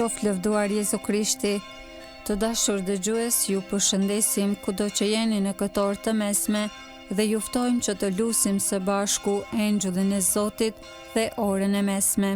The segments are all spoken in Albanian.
Qoftë lëvduar Jezu Krishti. Të dashur dëgjues, ju përshëndesim kudo që jeni në këtë orë të mesme dhe ju ftojmë që të lusim së bashku Engjëllin e Zotit dhe orën e mesme.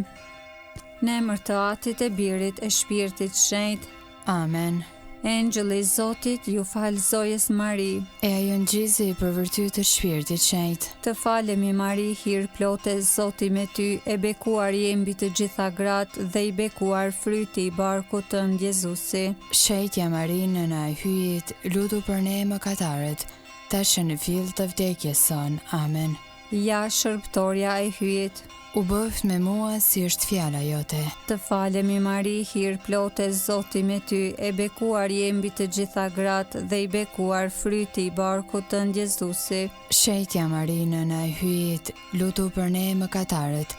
Në emër të Atit e Birit e Shpirtit Shenjt. Amen. Engjëlli i Zotit iu fal Zojës Mari. E ajo ngjizi për vyrtyt të Shpirtit Shenjt. Të falemi Mari hirplote Zoti me ty e bekuar je mbi të gjitha gratë dhe i bekuar fryti i barkut tënd Jezusi. Shenjtja Mari nëna e Hyjit lutu për ne mëkatarët tash e në fill të vdekjes sonë. Amen. Ja shërbëtorja e Hyjit. U bëftë me mua si është fjala jote. Të falemi Mari hirplote Zoti me ty e bekuar je mbi të gjitha gratë dhe i bekuar fryti i barkut tënd Jezusi. Shenjtja Mari nëna e Hyjit lutu për ne mëkatarët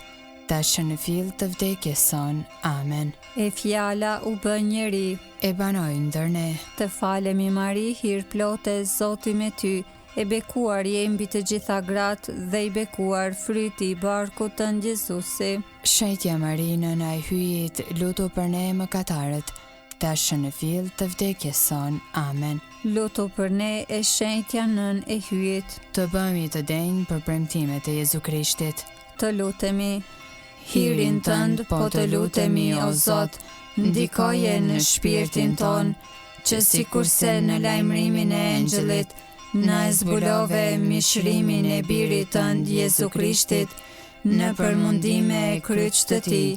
tash e në fill të vdekjes sonë. Amen. E fjala u bë njeri. E banoi ndër ne. Të falemi Mari hirplote Zoti me ty E bekuar je mbi të gjitha gratë dhe i bekuar fryti i barkut tënd Jezusi. Shenjtja Mari nëna e Hyjit lutu për ne mëkatarët tash e në fill të vdekjes sonë. Amen. Lutu për ne e shenjtja nënë e Hyjit. Të bëhemi të denjë për premtimet e Jezu Krishtit. Të lutemi. Hirin tënd po të lutemi o Zot, ndikoje në shpirtin tonë, që sikurse në lajmërimin e engjëllit, na e zbulove mishërimin e Birit tënd Jezu Krishtit, nëpër mundime e kryq të tij,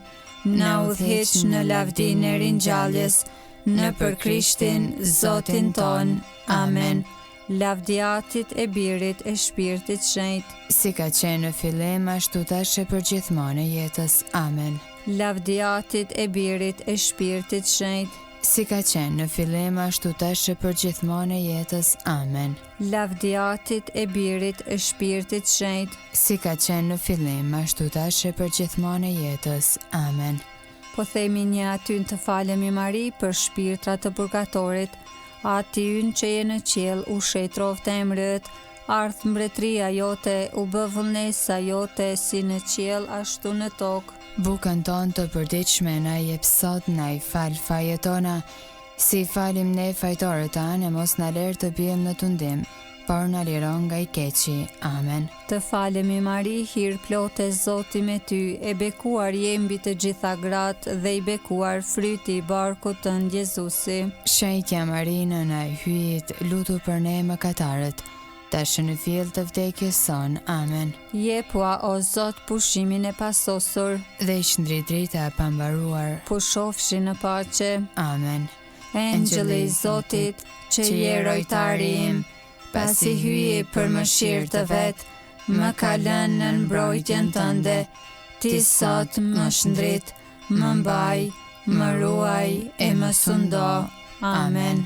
na udhëhiq në lavdinë e ringjalljes, nëpër Krishtin, Zotin tonë. Amen. Lavdi Atit e Birit e Shpirtit Shenjt. Si ka qenë në fillim, ashtu tash e përgjithmonë e jetës. Amen. Lavdi Atit e Birit e Shpirtit Shenjt. Si ka qenë në fillim, ashtu tash e përgjithmonë e jetës. Amen. Lavdi Atit e Birit e Shpirtit Shenjt. Si ka qenë në fillim, ashtu tash e përgjithmonë e jetës. Amen. Po themi një Ati ynë të falemi Mari për shpirtra të purgatorit. Ati ynë që je në qiell, u shenjtroftë emri yt, ardhtë mbretëria jote, u bëftë vullnesa jote si në qiell ashtu në tokë. Bukën tonë të përditshme na jep sot, na i fal fajet tona, si i falim ne fajtorët tanë e mos na ler të biem në tundim, por na liro nga i keqi. Amen. Të falemi Mari hirplote Zoti me ty e bekuar je mbi të gjitha gratë dhe i bekuar fryti i barkut tënd Jezusi. Shenjtja Mari nëna e Hyjit lutu për ne mëkatarët tash e në fill të vdekjes sonë. Amen. Jepua o Zot pushimin e pasosur. Dhe i shndrit drita e pambaruar. Pushofshi në paqe. Amen. Engjëlli i Zotit, që je rojtari im, pasi Hyji për mëshirë të vet, më ka lënë nën mbrojtjen tënde, ti sot më shndrit, më mbaj, më ruaj e më sundo. Amen.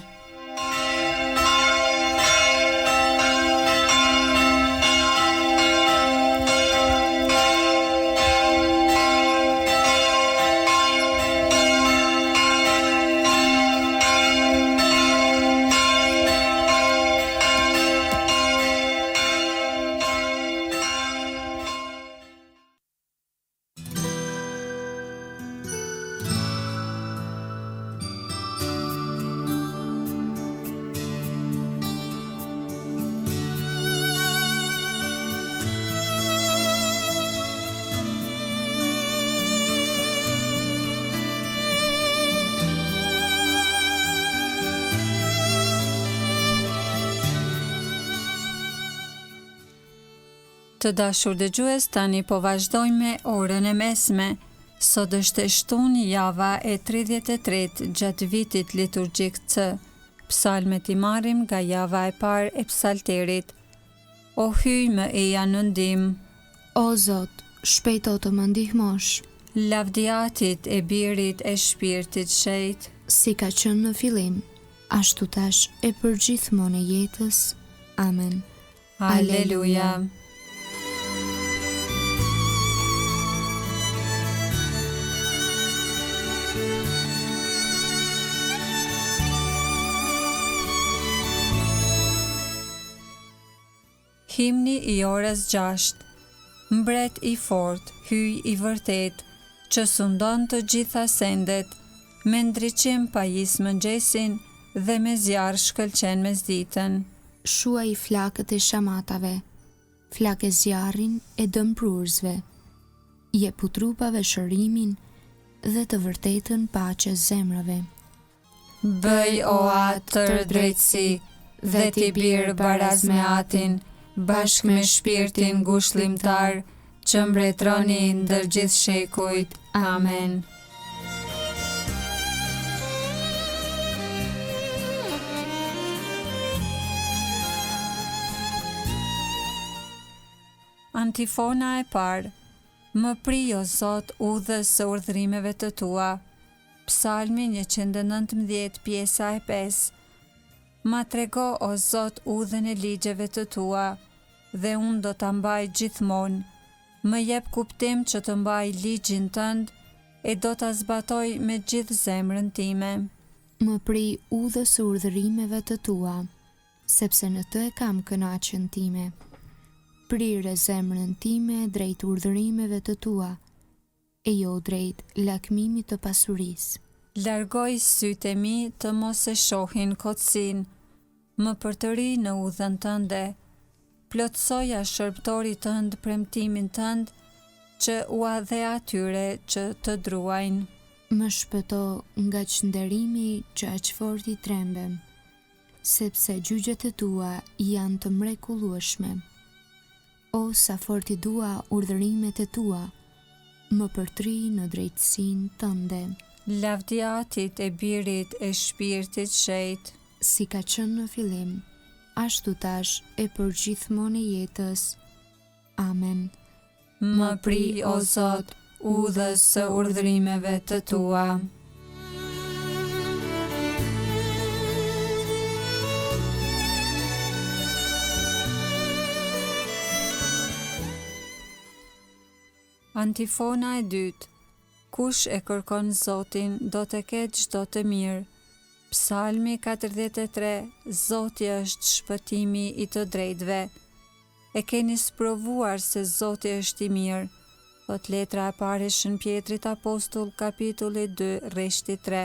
Të dashur dëgjues, tani po vazhdojmë me orën e mesme. Sot është e shtunë, java e 33 gjatë vitit liturgjik C. Psalmet i marrim nga java e parë e Psalterit. O Hyj më eja në ndihmë. O Zot, shpejto të më ndihmosh. Lavdi Atit e Birit e Shpirtit Shenjt. Si ka qenë në fillim, ashtu tash e përgjithmonë e jetës. Amen. Aleluja. Himni i orës gjashtë. Mbret i fortë, Hyj i vërtetë, që sundon të gjitha sendet. Me ndriçim pajis mëngjesin dhe me zjarr shkëlqen mesditën. Shuaji flakët e shamatave, flake zjarrin e dëmprurësve. Jepu trupave shërimin dhe të vërtetën paqes zemrave. Bëj, o Atë, tërë drejtësi, dhe ti Bir baraz me Atin, bashkë me Shpirtin ngushëllimtar, që mbretëroni ndër gjithë shekujt. Amen. Antifona e parë Më prij o Zot udhës së urdhërimeve të tua. Psalmi 119 pjesa e 5 Ma trego o Zot udhën e ligjeve të tua dhe unë do ta mbaj gjithmonë. Më jep kuptim që të mbaj ligjin tënd e do ta zbatoj me gjithë zemrën time. Më prij udhës së urdhërimeve të tua, sepse në të e kam kënaqjen time. Prire zemrën time drejt urdhërimeve të tua, e jo drejt lakmimit të pasurisë. Largoji sytë e mi të mos e shohin kotësinë, më përtëri në udhën tënde. Plotësoja shërbëtorit tënd premtimin tënd që ua dhe atyre që të druajnë. Më shpëto nga çnderimi që aq fort i trembem, sepse gjyqet e tua janë të mrekullueshme. O, sa fort i dua urdhërimet e tua, më përtërij në drejtësinë tënde. Lavdi Atit e Birit e Shpirtit Shenjt. Si ka qenë në fillim, ashtu tash e përgjithmonë e jetës. Amen. Më prij, o Zot, udhës së urdhërimeve të tua. Antifona e dytë Kush e kërkon Zotin do të ketë çdo të mirë. Psalmi 43 Zoti është shpëtimi i të drejtëve. E keni sprovuar se Zoti është i mirë, thotë letra e parë e Shën Pjetrit Apostull kapitulli 2 rreshti 3.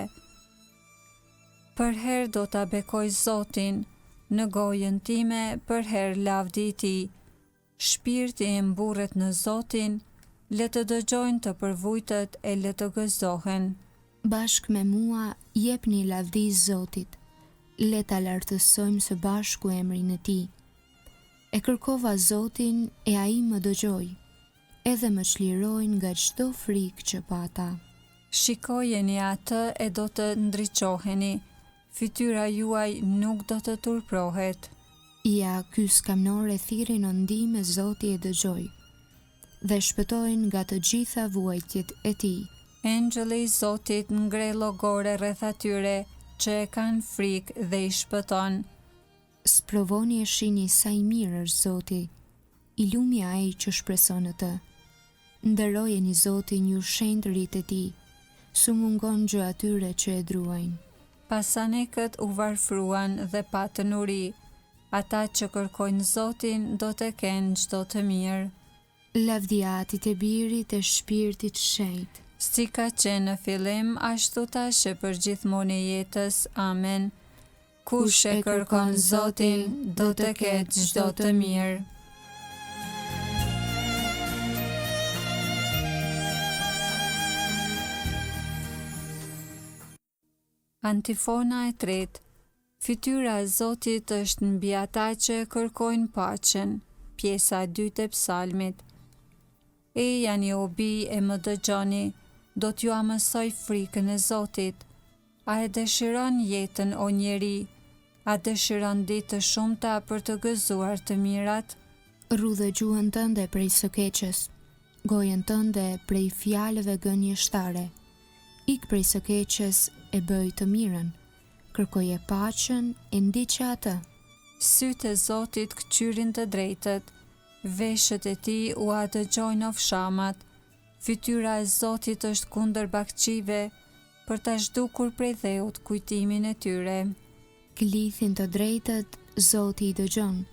Përherë do ta bekoj Zotin, në gojën time përherë lavdi i tij. Shpirti im mburret në Zotin, le të dëgjojnë të përvujtët e le të gëzohen. Bashkë me mua jepni lavdi Zotit, le ta lartësojmë së bashku emrin e tij. E kërkova Zotin e ai më dëgjoi, edhe më çliroi nga çdo frikë që pata. Shikojeni atë e do të ndriçoheni, fytyra juaj nuk do të turpërohet. Ja, ky skamnor e thirri në ndihmë e Zoti e dëgjoi, dhe e shpëtoi nga të gjitha vuajtjet e tij. Engjëlli i Zotit ngre llogore rreth atyre që e kanë frikë dhe i shpëton. Sprovoni e shihni sa i mirë është Zoti, i lumi ai që shpreson në të. Nderojeni Zotin ju shenjtërit e tij, s'u mungon gjë atyre që e druajnë. Pasanikët u varfëruan dhe patën uri, ata që kërkojnë Zotin do të kenë çdo të mirë. Lavdi Atit e Birit e Shpirtit Shenjt. Si ka qenë në fillim, ashtu tash e përgjithmonë e jetës. Amen. Kush e kërkon Zotin, do të ketë çdo të mirë. Antifona e tretë, Fytyra e Zotit është mbi ata që e kërkojnë paqen, pjesa e dytë e psalmit. Ejani o bij e më dëgjoni, do t'jua mësoj frikën e Zotit. A e dëshiron jetën o njeri? A dëshiron ditë të shumta për të gëzuar të mirat? Rrudhe gjuhën tënde prej së keqes, gojën tënde prej fjalëve gënjeshtare. Ik prej së keqes e bëj të mirën, kërkoje paqen e ndiqe atë. Sytë e Zotit këqyrin të drejtët, veshët e tij ua dëgjojnë ofshamat. Fytyra e Zotit është kundër bakëqive, për ta zhdukur prej dheut kujtimin e tyre. Klithin të drejtët, Zoti i dëgjon,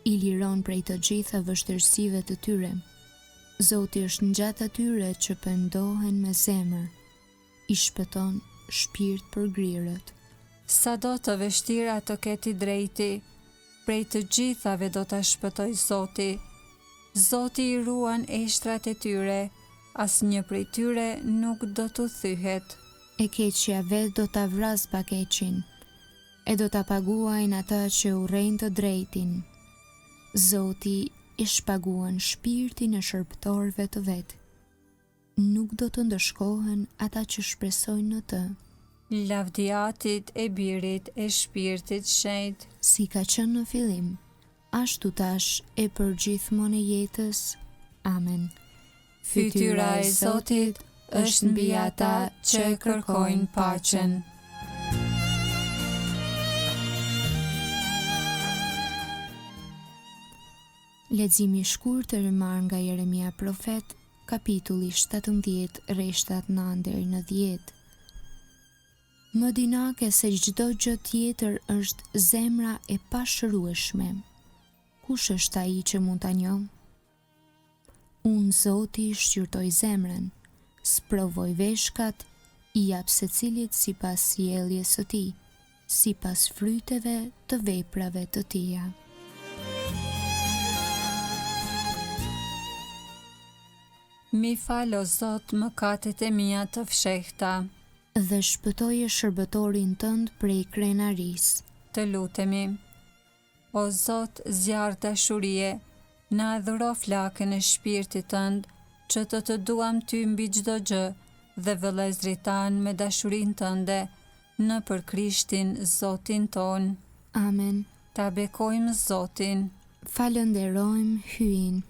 i liron prej të gjitha vështirësive të tyre. Zoti është ngjatë atyre që pendohen me zemër, i shpëton Shpirtpërgrirët. Sado të vështira të ketë i drejti, prej të gjithave do ta shpëtojë Zoti. Zoti i ruan eshtrat e tyre, asnjë prej tyre nuk do t'u thyhet. E keqja vetë do ta vrasë bakeqin, e do ta paguajnë ata që urrejnë të drejtin. Zoti e shpaguan shpirtin e shërbëtorëve të vet. Nuk do të ndëshkohen ata që shpresojnë në të. Lavdi Atit e Birit e Shpirtit Shenjt. Si ka qenë në fillim, ashtu tash e përgjithmonë e jetës. Amen. Fytyra e Zotit është mbi ata që e kërkojnë paqen. Leximi i shkurtër i marrë nga Jeremia profet, Kapitulli 17, rreshtat 9 deri në 10. Më dinake se çdo gjë tjetër është zemra e pashërueshme. Kush është ai që mund ta njohë? Unë Zoti shqyrtoj zemrën, sprovoj veshkat, i jap secilit sipas sjelljes së tij, sipas fryteve të veprave të tija. M'i fal o Zot mëkatet e mia të fshehta. Dhe shpëtoje shërbëtorin tënd prej krenarisë. Të lutemi. O Zot, zjarr dashurie, na e dhuro flakën e Shpirtit tënd, që të të duam ty mbi çdo gjë dhe vëllezërit tanë me dashurinë tënde, nëpër Krishtin Zotin tonë. Amen. Ta bekojmë Zotin. Falënderojmë Hyjin.